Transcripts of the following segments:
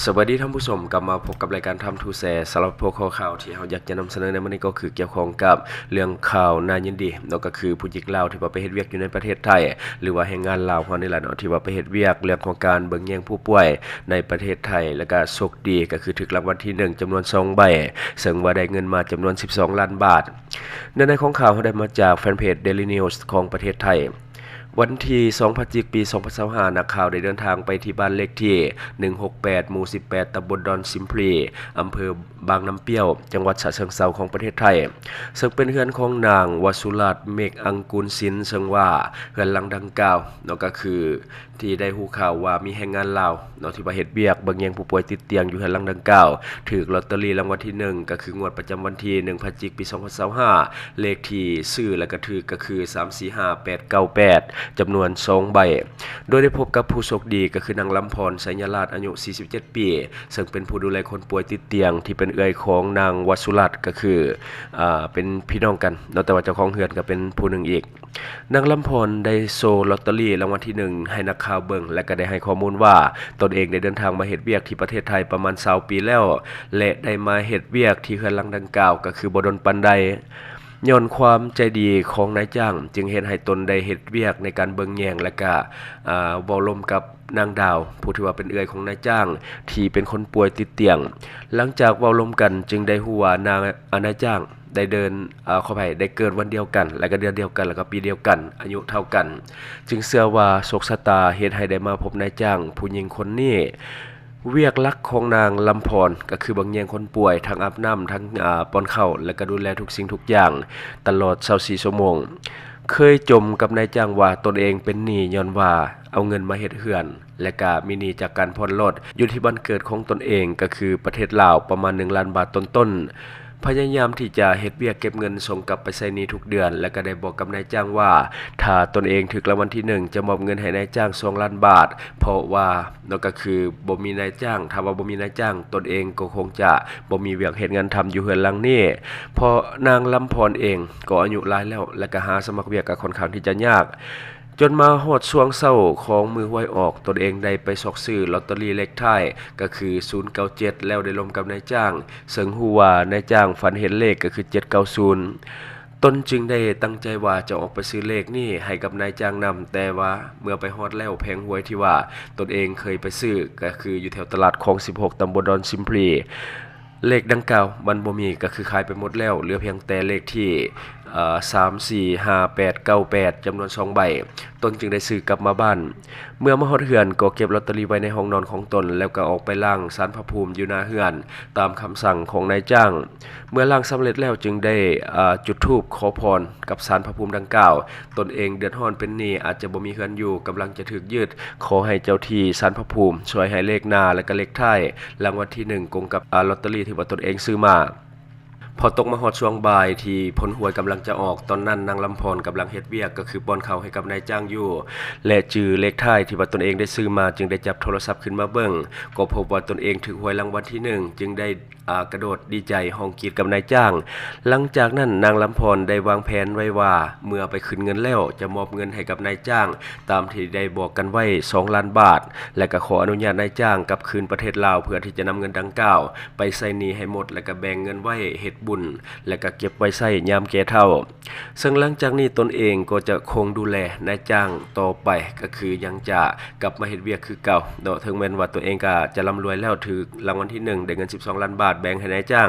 ສະບາຍດີທ່ານຜູ້ຊົມ, ກັບມາພົບກັບລາຍການ Time to Share. ສຳລັບຫົວຂໍ້ຂ່າວທີ່ເຮົາຢາກຈະນຳສະເໜີໃນມື້ນີ້ ກໍຄືກ່ຽວຂ້ອງກັບເລື່ອງຂ່າວໜ້າຍິນດີເນາະ, ກໍຄືຜູ້ຍິງລາວທີ່ວ່າໄປເຮັດວຽກຢູ່ໃນປະເທດໄທ ຫຼືວ່າແຮງງານລາວເຮົານີ້ແຫຼະເນາະ ທີ່ວ່າໄປເຮັດວຽກເລື່ອງຂອງການເບິ່ງແຍງຜູ້ປ່ວຍໃນປະເທດໄທ ແລ້ວກໍໂຊກດີກໍຄືຖືກລາງວັນທີໜຶ່ງຈຳນວນສອງໃບ, ເຊິ່ງວ່າໄດ້ເງິນມາຈຳນວນສິບສອງລ້ານບາດ. ເນື້ອໃນຂອງຂ່າວເຮົາໄດ້ມາຈາກແຟນເພຈ Daily News ຂອງປະເທດໄທ. ວັນທີສອງ ພະຈິກ ປີສອງພັນຊາວຫ້າ ນັກຂ່າວໄດ້ເດີນທາງໄປທີ່ບ້ານເລກທີໜຶ່ງຫົກແປດ ໝູ່ສິບແປດ ຕຳບົນດອນຊິມພລີ ອຳເພີບາງນ້ຳປຽວ ຈັງຫວັດສະເຊິງເຊົາ ຂອງປະເທດໄທ, ເຊິ່ງເປັນເຮືອນຂອງນາງ ວະສຸລາດ ເມກອັງກູນສິນ, ເຊິ່ງວ່າເຮືອນຫຼັງດັ່ງກ່າວເນາະ ກໍຄື ທີ່ໄດ້ຮູ້ຂ່າວວ່າມີແຮງງານລາວເນາະ ທີ່ວ່າເຮັດວຽກເບິ່ງແຍງຜູ້ປ່ວຍຕິດຕຽງຢູ່ເຮືອນຫຼັງດັ່ງກ່າວ ຖືກລອດເຕີຣີລາງວັນທີໜຶ່ງ ກໍຄືງວດປະຈຳວັນທີໜຶ່ງ ພະຈິກ ປີສອງພັນຊາວຫ້າ ເລກທີ່ຊື້ ແລ້ວກໍຖືກກໍຄືສາມສີ່ຫ້າແປດເກົ້າແປດ ຈຳນວນສອງໃບ, ໂດຍໄດ້ພົບກັບຜູ້ໂຊກດີ ກໍຄືນາງລຳພອນ ໄຊຍະລາດ ອາຍຸສີ່ສິບເຈັດປີ ເຊິ່ງເປັນຜູ້ດູແລຄົນປ່ວຍຕິດຕຽງ ທີ່ເປັນເອື້ອຍຂອງນາງ ວະສຸລາດ ກໍຄື ອ່າ ເປັນພີ່ນ້ອງກັນເນາະ, ແຕ່ວ່າເຈົ້າຂອງເຮືອນກໍເປັນຜູ້ໜຶ່ງອີກ. ນາງລຳພອນໄດ້ໂຊລອດເຕີຣີລາງວັນທີໜຶ່ງໃຫ້ນັກຂ່າວເບິ່ງ ແລະ ກໍໄດ້ໃຫ້ຂໍ້ມູນວ່າ ຕົນເອງໄດ້ເດີນທາງມາເຮັດວຽກທີ່ປະເທດໄທປະມານຊາວປີແລ້ວ ແລະ ໄດ້ມາເຮັດວຽກທີ່ເຮືອນຫຼັງດັ່ງກ່າວ ກໍຄືບໍ່ດົນປານໃດ. ຍ້ອນຄວາມໃຈດີຂອງນາຍຈ້າງ ຈຶ່ງເຮັດໃຫ້ຕົນໄດ້ເຮັດວຽກໃນການເບິ່ງແຍງ ແລະ ກະ ອ່າ ເວົ້າລົມກັບນາງດາວ ຜູ້ທີ່ວ່າເປັນເອື້ອຍຂອງນາຍຈ້າງ ທີ່ເປັນຄົນປ່ວຍຕິດຕຽງ. ຫຼັງຈາກເວົ້າລົມກັນ ຈຶ່ງໄດ້ຮູ້ວ່ານາງ ອາ ນາຍຈ້າງ ໄດ້ເດີນ ອາ ຂໍອະໄພ ໄດ້ເກີດວັນດຽວກັນ ແລະກະເດືອນດຽວກັນ ແລະກະປີດຽວກັນ ອາຍຸເທົ່າກັນ, ຈຶ່ງເຊື່ອວ່າໂຊກຊະຕາເຮັດໃຫ້ໄດ້ມາພົບນາຍຈ້າງຜູ້ຍິງຄົນນີ້. ວຽກຫຼັກຂອງນາງລຳພອນ ກະຄືເບິ່ງແຍງຄົນປ່ວຍ, ທັງອາບນ້ຳ, ທັງ ອາ ປ້ອນເຂົ້າ ແລະກະດູແລທຸກສິ່ງທຸກຢ່າງ ຕະຫຼອດຊາວສີ່ຊົ່ວໂມງ. ເຄີຍຈົ່ມກັບນາຍຈ້າງວ່າຕົນເອງເປັນໜີ້ຍ້ອນວ່າເອົາເງິນມາເຮັດເຮືອນ ແລະກະມີໜີ້ຈາກການຜ່ອນລົດ ຢູ່ທີ່ບ້ານເກີດຂອງຕົນເອງ ກະຄືປະເທດລາວ ປະມານໜຶ່ງລ້ານບາດຕົ້ນໆ. ພະຍາຍາມທີ່ຈະເຮັດວຽກເກັບເງິນສົ່ງກັບໄປໃຊ້ໜີ້ທຸກເດືອນ ແລະກະໄດ້ບອກກັບນາຍຈ້າງວ່າ ຖ້າຕົນເອງຖືກລາງວັນທີໜຶ່ງ ຈະມອບເງິນໃຫ້ນາຍຈ້າງສອງລ້ານບາດ, ເພາະວ່າເນາະ ກະຄືບໍ່ມີນາຍຈ້າງ, ຖ້າວ່າບໍ່ມີນາຍຈ້າງ ຕົນເອງກໍຄົງຈະບໍ່ມີວຽກເຮັດງານທຳຢູ່ເຮືອນຫຼັງນີ້, ເພາະນາງລຳພອນເອງກໍອາຍຸຫຼາຍແລ້ວ ແລະກະຫາສະໝັກວຽກກະຂ້ອນຂ້າງທີ່ຈະຍາກ. ຈົນມາຮອດຊ່ວງເຊົ້າຂອງມື້ຫວຍອອກ, ຕົນເອງໄດ້ໄປຊອກຊື້ລອດເຕີຣີເລກທ້າຍ ກະຄືສູນເກົ້າເຈັດ ແລ້ວໄດ້ລົມກັບນາຍຈ້າງ, ເຊິ່ງຮູ້ວ່ານາຍຈ້າງຝັນເຫັນເລກ ກະຄືເຈັດເກົ້າສູນ. ຕົນຈຶ່ງໄດ້ຕັ້ງໃຈວ່າຈະອອກໄປຊື້ເລກນີ້ໃຫ້ກັບນາຍຈ້າງນຳ, ແຕ່ວ່າເມື່ອໄປຮອດແລ້ວ ແຜງຫວຍທີ່ວ່າຕົນເອງເຄີຍໄປຊື້ ກະຄືຢູ່ແຖວຕະຫຼາດຄອງສິບຫົກ ຕຳບົນດອນຊິມພລີ ເລກດັ່ງກ່າວມັນບໍ່ມີ, ກະຄືຂາຍໄປໝົດແລ້ວ, ເຫຼືອພຽງແຕ່ເລກທີ ເອີ ສາມສີ່ຫ້າແປດເກົ້າແປດ ຈຳນວນສອງໃບ. ຕົນຈຶ່ງໄດ້ຊື້ກັບມາບ້ານ. ເມື່ອມາຮອດເຮືອນກໍເກັບລອດເຕີຣີໄວ້ໃນຫ້ອງນອນຂອງຕົນ ແລ້ວກໍອອກໄປລ້າງສານພະພູມຢູ່ໜ້າເຮືອນ ຕາມຄຳສັ່ງຂອງນາຍຈ້າງ. ເມື່ອລ້າງສຳເລັດແລ້ວຈຶ່ງໄດ້ ເອີ ຈຸດທູບຂໍພອນກັບສານພະພູມດັ່ງກ່າວ. ຕົນເອງເດືອດຮ້ອນເປັນໜີ້ ອາດຈະບໍ່ມີເຮືອນຢູ່, ກຳລັງຈະຖືກຍຶດ, ຂໍໃຫ້ເຈົ້າທີ່ສານພະພູມຊ່ວຍໃຫ້ເລກໜ້າ ແລະກະເລກທ້າຍລາງວັນທີໜຶ່ງກົງກັບ ອາ ລອດເຕີຣີທີ່ວ່າຕົນເອງຊື້ມາ. ພໍຕົກມາຮອດຊ່ວງບ່າຍທີ່ຜົນຫວຍກຳລັງຈະອອກ, ຕອນນັ້ນນາງລຳພອນກຳລັງເຮັດວຽກ ກໍຄືປ້ອນເຂົ້າໃຫ້ກັບນາຍຈ້າງຢູ່ ແລະຈື່ເລກທ້າຍທີ່ວ່າຕົນເອງໄດ້ຊື້ມາ ຈຶ່ງໄດ້ຈັບໂທລະສັບຂຶ້ນມາເບິ່ງ, ກໍພົບວ່າຕົນເອງຖືກຫວຍລາງວັນທີໜຶ່ງ ຈຶ່ງໄດ້ ອາ ກະໂດດດີໃຈຮ້ອງກຣີດກັບນາຍຈ້າງ. ຫຼັງຈາກນັ້ນນາງລຳພອນໄດ້ວາງແຜນໄວ້ວ່າ ເມື່ອໄປຂຶ້ນເງິນແລ້ວຈະມອບເງິນໃຫ້ກັບນາຍຈ້າງ ຕາມທີ່ໄດ້ບອກກັນໄວ້ສອງລ້ານບາດ ແລະກະຂໍອະນຸຍາດນາຍຈ້າງກັບຄືນປະເທດລາວ ເພື່ອທີ່ຈະນຳເງິນດັ່ງກ່າວໄປໃຊ້ໜີ້ໃຫ້ໝົດ ແລະກະແບ່ງເງິນໄວ້ເຮັດບຸນ ແລະກະເກັບໄວ້ໃຊ້ຍາມແກ່ເຖົ້າ. ເຊິ່ງຫຼັງຈາກນີ້ຕົນເອງກໍຈະຄົງດູແລນາຍຈ້າງຕໍ່ໄປ, ກໍຄືຍັງຈະກັບມາເຮັດວຽກຄືເກົ່າເນາະ, ເຖິງແມ່ນວ່າຕົນເອງກະຈະລ່ຳລວຍແລ້ວ, ຖືກລາງວັນທີໜຶ່ງ ໄດ້ເງິນສິບສອງລ້ານບາດ ແບ່ງໃຫ້ນາຍຈ້າງ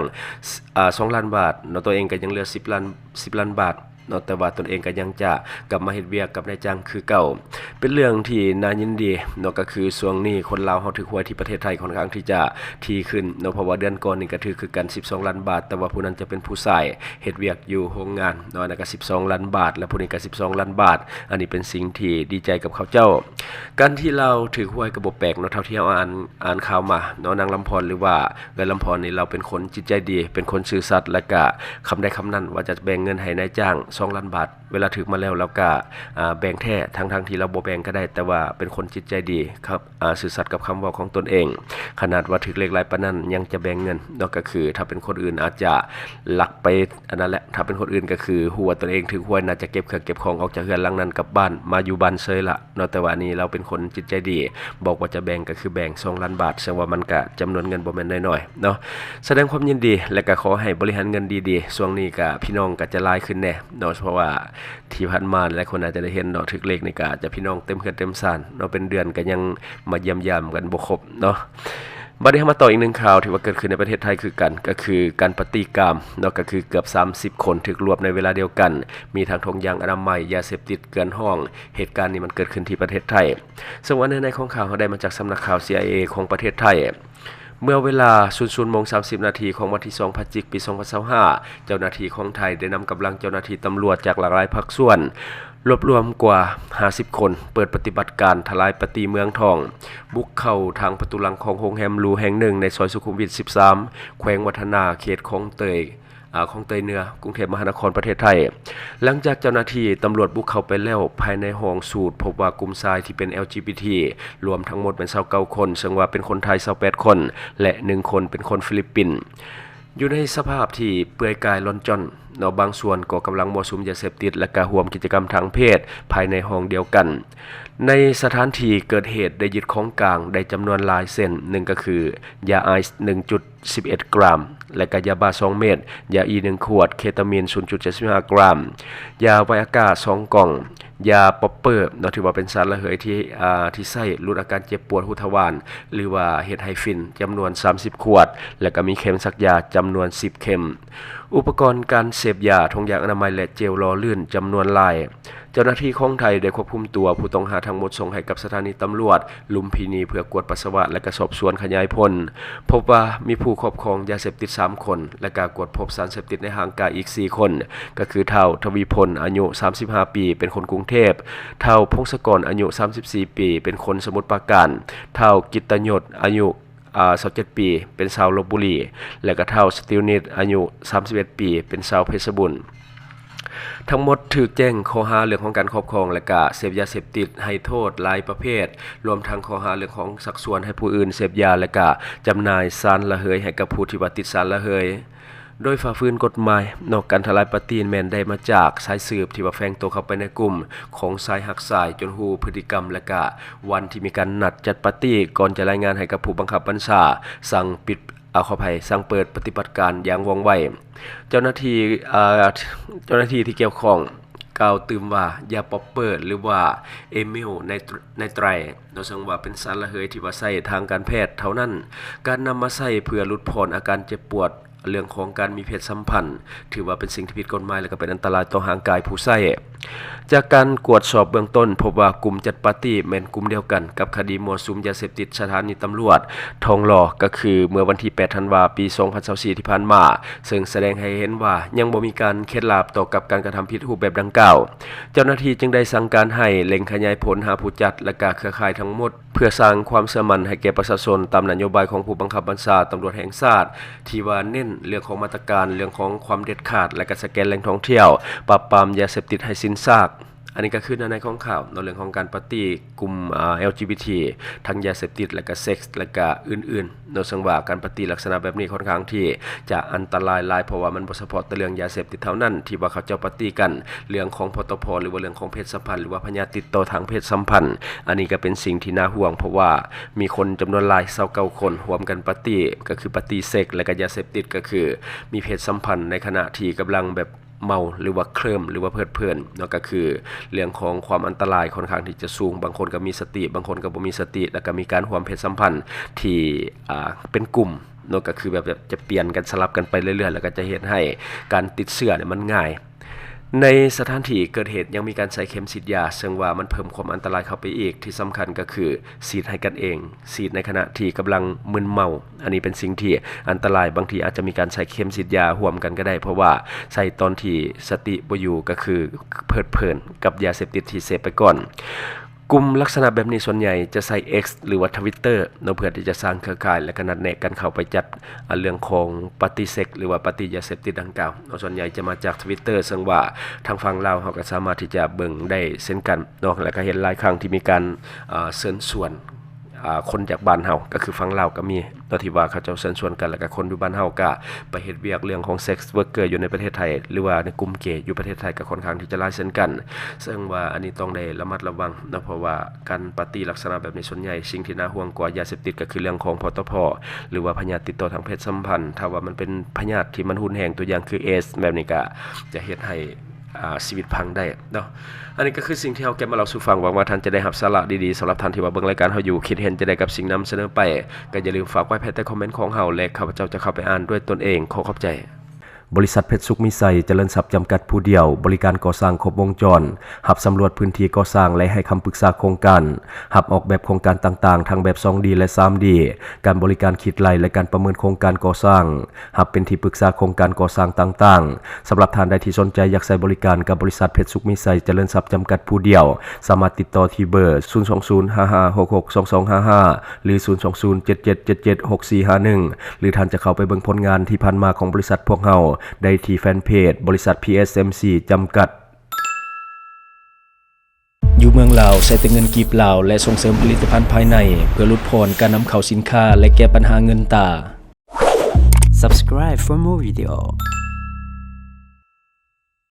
ອາ ສອງລ້ານບາດເນາະ, ຕົນເອງກະຍັງເຫຼືອສິບລ້ານ ສິບລ້ານບາດເນາະ, ແຕ່ວ່າຕົນເອງກະຍັງຈະກັບມາເຮັດວຽກກັບນາຍຈ້າງຄືເກົ່າ. ເປັນເລື່ອງທີ່ໜ້າຍິນດີເນາະ, ກໍຄືຊ່ວງນີ້ຄົນລາວເຮົາຖືກຫວຍທີ່ປະເທດໄທຂ້ອນຂ້າງທີ່ຈະຖີ່ຂຶ້ນເນາະ, ເພາະວ່າເດືອນກ່ອນນີ້ກໍຖືກຄືກັນສິບສອງລ້ານບາດ, ແຕ່ວ່າຜູ້ນັ້ນຈະເປັນຜູ້ຊາຍເຮັດວຽກຢູ່ໂຮງງານເນາະ, ອັນນັ້ນກໍສິບສອງລ້ານບາດ ແລະຜູ້ນີ້ກໍສິບສອງລ້ານບາດ. ອັນນີ້ເປັນສິ່ງທີ່ດີໃຈກັບເຂົາເຈົ້າ. ການທີ່ລາວຖືກຫວຍກໍບໍ່ແປກເນາະ, ເທົ່າທີ່ເຮົາອ່ານ ອ່ານຂ່າວມາເນາະ, ນາງລຳພອນ ຫຼືວ່າເອື້ອຍລຳພອນນີ້ ລາວເປັນຄົນຈິດໃຈດີ, ເປັນຄົນຊື່ສັດ ແລະກະຄຳໃດຄຳນັ້ນວ່າຈະແບ່ງເງິນໃຫ້ນາຍຈ້າງ ສອງລ້ານບາດ. ເວລາຖືກມາແລ້ວ ລາວກະ ອາ ແບ່ງແທ້ ທັງໆທີ່ລາວບໍ່ແບ່ງກະໄດ້ ແຕ່ວ່າເປັນຄົນຈິດໃຈດີ ຄັບ ອາ ຊື່ສັດກັບຄຳເວົ້າຂອງຕົນເອງ. ຂະໜາດວ່າຖືກເລກຫຼາຍປານນັ້ນ ຍັງຈະແບ່ງເງິນເນາະ ກະຄືຖ້າເປັນຄົນອື່ນອາດຈະລັກໄປອັນນັ້ນແຫຼະ. ຖ້າເປັນຄົນອື່ນກະຄືຮູ້ວ່າຕົນເອງຖືກຫວຍ ໜ້າຈະເກັບເຄື່ອງເກັບຂອງອອກຈາກເຮືອນຫຼັງນັ້ນກັບບ້ານ ມາຢູ່ບ້ານເຊີຍລະເນາະ. ແຕ່ວ່າອັນນີ້ລາວເປັນຄົນຈິດໃຈດີ ບອກວ່າຈະແບ່ງກະຄືແບ່ງສອງລ້ານບາດ ເຊິ່ງວ່າມັນກະຈຳນວນເງິນບໍ່ແມ່ນນ້ອຍໆເນາະ. ສະແດງຄວາມຍິນດີ ແລະກະຂໍໃຫ້ບໍລິຫານເງິນດີໆ. ຊ່ວງນີ້ກະພີ່ນ້ອງກະຈະຫຼາຍຂຶ້ນແດ່ເນາະ ເພາະວ່າທີ່ຜ່ານມາຫຼາຍຄົນອາດຈະໄດ້ເຫັນເນາະ ຖືກເລກນີ້ກະຈະພີ່ນ້ອງເຕັມເຮືອນເຕັມຊານເນາະ ເປັນເດືອນກະຍັງມາຢ້ຽມຢາມກັນບໍ່ຄົບເນາະ. ບັດນີ້ເຮົາມາຕໍ່ອີກໜຶ່ງຂ່າວທີ່ວ່າເກີດຂຶ້ນໃນປະເທດໄທຄືກັນ ກະຄືການປາຕີ້ກາມເນາະ ກະຄືເກືອບສາມສິບຄົນຖືກລວບໃນເວລາດຽວກັນ ມີທັງຖົງຢາງອະນາໄມ ຢາເສບຕິດເກືອນຫ້ອງ. ເຫດການນີ້ມັນເກີດຂຶ້ນທີ່ປະເທດໄທ ເຊິ່ງວ່າເນື້ອໃນຂອງຂ່າວເຮົາໄດ້ມາຈາກສຳນັກຂ່າວ ຊີໄອເອ ຂອງປະເທດໄທ. ເມື່ອເວລາ ສູນໂມງ ສາມສິບນາທີ ຂອງວັນທີສອງ ພະຈິກ ປີສອງພັນຊາວຫ້າ ເຈົ້າໜ້າທີ່ຂອງໄທໄດ້ນຳກຳລັງເຈົ້າໜ້າທີ່ຕຳຫຼວດຈາກຫຼາກຫຼາຍພາກສ່ວນ ລວບລວມກວ່າຫ້າສິບຄົນ ເປີດປະຕິບັດການທະລາຍປາຕີ້ເມືອງທອງ ບຸກເຂົ້າທາງປະຕູຫຼັງຂອງໂຮງແຮມຫຼູແຫ່ງໜຶ່ງໃນຊອຍສຸຂຸມວິດສິບສາມ ແຂວງວັດທະນາ ເຂດຂອງເຕີຍ ອາ ຂອງເຕີຍເໜືອ ກຸງເທບມະຫານະຄອນ ປະເທດໄທ. ຫຼັງຈາກເຈົ້າໜ້າທີ່ຕຳຫຼວດບຸກເຂົ້າໄປແລ້ວ ພາຍໃນຫ້ອງສູດພົບວ່າກຸ່ມຊາຍທີ່ເປັນ ແອລຈີບີທີ ລວມທັງໝົດແມ່ນຊາວເກົ້າຄົນ ເຊິ່ງວ່າເປັນຄົນໄທຊາວແປດຄົນ ແລະ ໜຶ່ງຄົນເປັນຄົນຟີລິບປິນ ຢູ່ໃນສະພາບທີ່ເປືອຍກາຍລ່ອນຈ້ອນເນາະ. ບາງສ່ວນກໍກຳລັງມົ້ວສຸມຢາເສບຕິດ ແລະ ກະຮ່ວມກິດຈະກຳທາງເພດພາຍໃນຫ້ອງດຽວກັນ. ໃນສະຖານທີ່ເກີດເຫດໄດ້ຍຶດຂອງກາງໄດ້ຈຳນວນຫຼາຍເຊັ່ນ ໜຶ່ງ ກະຄື ຢາໄອສ໌ ໜຶ່ງຈຸດສິບເອັດກຣາມ ແລະ ກະຢາບ້າສອງເມັດ, ຢາອີໜຶ່ງຂວດ, ເຄຕາມິນສູນຈຸດເຈັດສິບຫ້າກຣາມ, ຢາໄວອາກາສອງກ່ອງ, ຢາປັອບເປີເນາະ ຖືວ່າເປັນສານລະເຫີຍທີ່ ອາ ທີ່ໃຊ້ຫຼຸດອາການເຈັບປວດຮູທະວານ ຫຼືວ່າເຮັດໃຫ້ຟິນ ຈຳນວນສາມສິບຂວດ ແລະ ກະມີເຂັມສັກຢາຈຳນວນສິບເຂັມ. ອຸປະກອນການເສບຢາ, ຖົງຢາງອະນາໄມ ແລະ ເຈວຫຼໍ່ລື່ນຈຳນວນຫຼາຍ. ເຈົ້າໜ້າທີ່ຂອງໄທໄດ້ຄວບຄຸມຕົວຜູ້ຕ້ອງຫາທັງໝົດສົ່ງໃຫ້ກັບສະຖານີຕຳຫຼວດລຸມພິນີ ເພື່ອກວດປັດສະວະ ແລະ ກະສອບສວນຂະຫຍາຍຜົນ. ພົບວ່າມີຜູ້ຄອບຄອງຢາເສບຕິດສາມຄົນ ແລະ ກະກວດພົບສານເສບຕິດໃນຮ່າງກາຍອີກສີ່ຄົນ ກະຄື ທ້າວ ທະວີພົນ ອາຍຸສາມສິບຫ້າປີ ເປັນຄົນກຸງເທບ, ທ້າວ ພົງສະກອນ ອາຍຸສາມສິບສີ່ປີ ເປັນຄົນສະໝຸດປາການ, ທ້າວ ກິດຕະຍົດ ອາຍຸ ອາ ຊາວເຈັດປີ ເປັນຊາວລົບບຸລີ ແລະ ກະ ທ້າວ ສະຕິວນິດ ອາຍຸສາມສິບເອັດປີ ເປັນຊາວເພຊະບູນ. ທັງໝົດຖືກແຈ້ງຂໍ້ຫາເລື່ອງຂອງການຄອບຄອງ ແລະ ກະເສບຢາເສບຕິດໃຫ້ໂທດຫຼາຍປະເພດ, ລວມທັງຂໍ້ຫາເລື່ອງຂອງຊັກຊວນໃຫ້ຜູ້ອື່ນເສບຢາ ແລະ ກະຈຳໜ່າຍສານລະເຫີຍໃຫ້ກັບຜູ້ທີ່ວ່າຕິດສານລະເຫີຍ ໂດຍຝ່າຝືນກົດໝາຍເນາະ. ການທະລາຍປາຕີ້ແມ່ນໄດ້ມາຈາກສາຍສືບທີ່ວ່າແຝງຕົວເຂົ້າໄປໃນກຸ່ມຂອງຊາຍຮັກຊາຍ ຈົນຮູ້ພຶດຕິກຳ ແລະ ກະວັນທີ່ມີການນັດຈັດປາຕີ້ ກ່ອນຈະລາຍງານໃຫ້ກັບຜູ້ບັງຄັບບັນຊາ ສັ່ງປິດ ອາ ຂໍອະໄພ ສັ່ງເປີດປະຕິບັດການຢ່າງວ່ອງໄວ. ເຈົ້າໜ້າທີ່ ອາ ເຈົ້າໜ້າທີ່ທີ່ກ່ຽວຂ້ອງກ່າວຕື່ມວ່າ ຢາປັອບເປີ ຫຼືວ່າ ເອມິວ ໄນ ໄນໄຕຣເນາະ ເຊິ່ງວ່າເປັນສານລະເຫີຍທີ່ວ່າໃຊ້ທາງການແພດເທົ່ານັ້ນ, ການນຳມາໃຊ້ເພື່ອຫຼຸດຜ່ອນອາການເຈັບປວດ ເລື່ອງຂອງການມີເພດສຳພັນ ຖືວ່າເປັນສິ່ງທີ່ຜິດກົດໝາຍ ແລະ ກໍເປັນອັນຕະລາຍຕໍ່ຮ່າງກາຍຜູ້ໃຊ້. ຈາກການກວດສອບເບື້ອງຕົ້ນ ພົບວ່າກຸ່ມຈັດປາຕີ້ແມ່ນກຸ່ມດຽວກັນກັບຄະດີມົ້ວສຸມຢາເສບຕິດສະຖານີຕຳຫຼວດທອງຫຼໍ່ ກໍຄືເມື່ອວັນທີແປດທັນວາ ປີສອງພັນຊາວສີ່ທີ່ຜ່ານມາ, ເຊິ່ງສະແດງໃຫ້ເຫັນວ່າຍັງບໍ່ມີການເຂັດຫຼາບຕໍ່ກັບການກະທຳຜິດຮູບແບບດັ່ງກ່າວ. ເຈົ້າໜ້າທີ່ຈຶ່ງໄດ້ສັ່ງການໃຫ້ເລັ່ງຂະຫຍາຍຜົນຫາຜູ້ຈັດ ແລະ ກະເຄືອຂ່າຍທັງໝົດ ເພື່ອສ້າງຄວາມເຊື່ອໝັ້ນໃຫ້ແກ່ປະຊາຊົນ ຕາມນະໂຍບາຍຂອງຜູ້ບັງຄັບບັນຊາຕຳຫຼວດແຫ່ງຊາດ ທີ່ວ່າເນັ້ນເລື່ອງຂອງມາດຕະການ ເລື່ອງຂອງຄວາມເດັດຂາດ ແລະ ກະສະແກນແຫຼ່ງທ່ອງທ່ຽວ, ປາບປາມຢາເສບຕິດໃຫ້ສິ້ນຊາກ. ອັນນີ້ກໍຄືເນື້ອໃນຂອງຂ່າວເນາະ ເລື່ອງຂອງການປາຕີ້ກຸ່ມ ອາ ແອລຈີບີທີ ທັງຢາເສບຕິດ ແລະ ກະເຊັກ ແລະ ກະອື່ນໆເນາະ, ເຊິ່ງວ່າການປາຕີ້ລັກສະນະແບບນີ້ຄ່ອນຂ້າງທີ່ຈະອັນຕະລາຍຫຼາຍ ເພາະວ່າມັນບໍ່ສະເພາະແຕ່ເລື່ອງຢາເສບຕິດເທົ່ານັ້ນ ທີ່ວ່າເຂົາເຈົ້າປາຕີ້ກັນ ເລື່ອງຂອງ ພຕພ ຫຼືວ່າເລື່ອງຂອງເພດສຳພັນ ຫຼືວ່າພະຍາດຕິດຕໍ່ທາງເພດສຳພັນ. ອັນນີ້ກໍເປັນສິ່ງທີ່ໜ້າຫ່ວງ ເພາະວ່າມີຄົນຈຳນວນຫຼາຍ ຊາວເກົ້າຄົນ ຮ່ວມກັນປາຕີ້ ກໍຄືປາຕີ້ເຊັກ ແລະ ກະຢາເສບຕິດ ກໍຄືມີເພດສຳພັນໃນຂະນະທີ່ກຳລັງແບບເມົາ ຫຼືວ່າເຄີລິມ ຫຼືວ່າເພີດເພີນເນາະ, ກໍຄືເລື່ອງຂອງຄວາມອັນຕະລາຍຄ່ອນຂ້າງທີ່ຈະສູງ. ບາງຄົນກໍມີສະຕິ ບາງຄົນກໍບໍ່ມີສະຕິ ແລ້ວກໍມີການຮ່ວມເພດສຳພັນທີ່ ອ່າ ເປັນກຸ່ມເນາະ, ກໍຄືແບບ ແບບຈະປ່ຽນກັນ ສະຫຼັບກັນໄປເລື້ອຍໆ ແລ້ວກໍຈະເຮັດໃຫ້ການຕິດເຊື້ອນີ້ມັນງ່າຍ. ໃນສະຖານທີ່ເກີດເຫດຍັງມີການໃສ່ເຂັມສີດຢາ ເຊິ່ງວ່າມັນເພີ່ມຄວາມອັນຕະລາຍເຂົ້າໄປອີກ. ທີ່ສຳຄັນກໍຄືສີດໃຫ້ກັນເອງ, ສີດໃນຂະນະທີ່ກຳລັງມຶນເມົາ. ອັນນີ້ເປັນສິ່ງທີ່ອັນຕະລາຍ, ບາງທີອາດຈະມີການໃສ່ເຂັມສີດຢາຮ່ວມກັນກໍໄດ້, ເພາະວ່າໃສ່ຕອນທີ່ສະຕິບໍ່ຢູ່ ກໍຄືເພີດເພີນກັບຢາເສບຕິດທີ່ເສບໄປກ່ອນ. ກຸ່ມລັກສະນະແບບນີ້ສ່ວນໃຫຍ່ຈະໃຊ້ X ຫຼືວ່າ Twitter ເນາະ ເພື່ອທີ່ຈະສ້າງເຄືອຂ່າຍ ແລະ ກະນັດແນະກັນເຂົ້າໄປຈັດ ອາ ເລື່ອງຂອງປາຕີ້ເຊັກ ຫຼືວ່າປາຕີ້ຢາເສບຕິດດັ່ງກ່າວເນາະ. ສ່ວນໃຫຍ່ຈະມາຈາກ Twitter ເຊິ່ງວ່າທາງຝັ່ງລາວເຮົາກໍສາມາດທີ່ຈະເບິ່ງໄດ້ເຊັ່ນກັນເນາະ ແລະ ກໍເຫັນຫຼາຍຄັ້ງທີ່ມີການ ອາ ເຊີນຊວນ ອາ ຄົນຈາກບ້ານເຮົາ ກໍຄືຝັ່ງລາວກໍມີເນາະ ທີ່ວ່າເຂົາເຈົ້າເຊີນຊວນກັນ ແລ້ວກໍຄົນຢູ່ບ້ານເຮົາກໍໄປເຮັດວຽກເລື່ອງຂອງ sex worker ຢູ່ໃນປະເທດໄທ ຫຼືວ່າໃນກຸ່ມເກຢູ່ປະເທດໄທກໍຄ່ອນຂ້າງທີ່ຈະຫຼາຍເຊັ່ນກັນ. ເຊິ່ງວ່າອັນນີ້ຕ້ອງໄດ້ລະມັດລະວັງເນາະ ເພາະວ່າການປາຕີ້ລັກສະນະແບບນີ້ ສ່ວນໃຫຍ່ສິ່ງທີ່ໜ້າຫ່ວງກວ່າຢາເສບຕິດກໍຄືເລື່ອງຂອງ ປຕພ ຫຼືວ່າພະຍາດຕິດຕໍ່ທາງເພດສຳພັນ. ຖ້າວ່າມັນເປັນພະຍາດທີ່ມັນຮຸນແຮງ ຕົວຢ່າງຄື AIDS ແບບນີ້ ກໍຈະເຮັດໃຫ້ ອາ ຊີວິດພັງໄດ້ເນາະ. ອັນນີ້ກໍຄືສິ່ງທີ່ເຮົາເກັບມາເລົ່າສູ່ຟັງ. ຫວັງວ່າທ່ານຈະໄດ້ຮັບສາລະດີໆ. ສຳລັບທ່ານທີ່ວ່າເບິ່ງລາຍການເຮົາຢູ່ ຄິດເຫັນຈັ່ງໃດກັບສິ່ງນຳສະເໜີໄປ ກໍຢ່າລືມຝາກໄວ້ພາຍໃຕ້ຄອມເມັນຂອງເຮົາ ແລະ ຂ້າພະເຈົ້າຈະເຂົ້າໄປອ່ານດ້ວຍຕົນເອງ. ຂໍຂອບໃຈ. ບໍລິສັດເພັດສຸກມີໄຊຈະເລີນຊັບຈຳກັດຜູ້ດຽວ ບໍລິການກໍ່ສ້າງຄົບວົງຈອນ, ຮັບສຳຫຼວດພື້ນທີ່ກໍ່ສ້າງ ແລະ ໃຫ້ຄຳປຶກສາໂຄງການ, ຮັບອອກແບບໂຄງການຕ່າງໆ ທັງແບບສອງດີ ແລະ ສາມດີ, ການບໍລິການຄິດໄລ່ ແລະ ການປະເມີນໂຄງການກໍ່ສ້າງ, ຮັບເປັນທີ່ປຶກສາໂຄງການກໍ່ສ້າງຕ່າງໆ. ສຳລັບທ່ານໃດທີ່ສົນໃຈຢາກໃຊ້ບໍລິການກັບບໍລິສັດເພັດສຸກມີໄຊຈະເລີນຊັບຈຳກັດຜູ້ດຽວ, ສາມາດຕິດຕໍ່ທີ່ເບີ ສູນສອງສູນ ຫ້າຫ້າຫົກຫົກ ສອງສອງຫ້າຫ້າ ຫຼື ສູນສອງສູນ ເຈັດເຈັດເຈັດເຈັດ ຫົກສີ່ຫ້າໜຶ່ງ ຫຼື ທ່ານຈະເຂົ້າໄປເບິ່ງຜົນງານທີ່ຜ່ານມາຂອງບໍລິສັດພວກເຮົາໄດ້ທີ່ແຟນເພຈ ບໍລິສັດ ພີເອັສເອັມຊີ ຈຳກັດ. ຢູ່ເມືອງລາວ ໃຊ້ແຕ່ເງິນກີບລາວ ແລະ ສົ່ງເສີມຜະລິດຕະພັນພາຍໃນ ເພື່ອຫຼຸດຜ່ອນການນຳເຂົ້າສິນຄ້າ ແລະ ແກ້ບັນຫາເງິນຕາ. Subscribe for more video.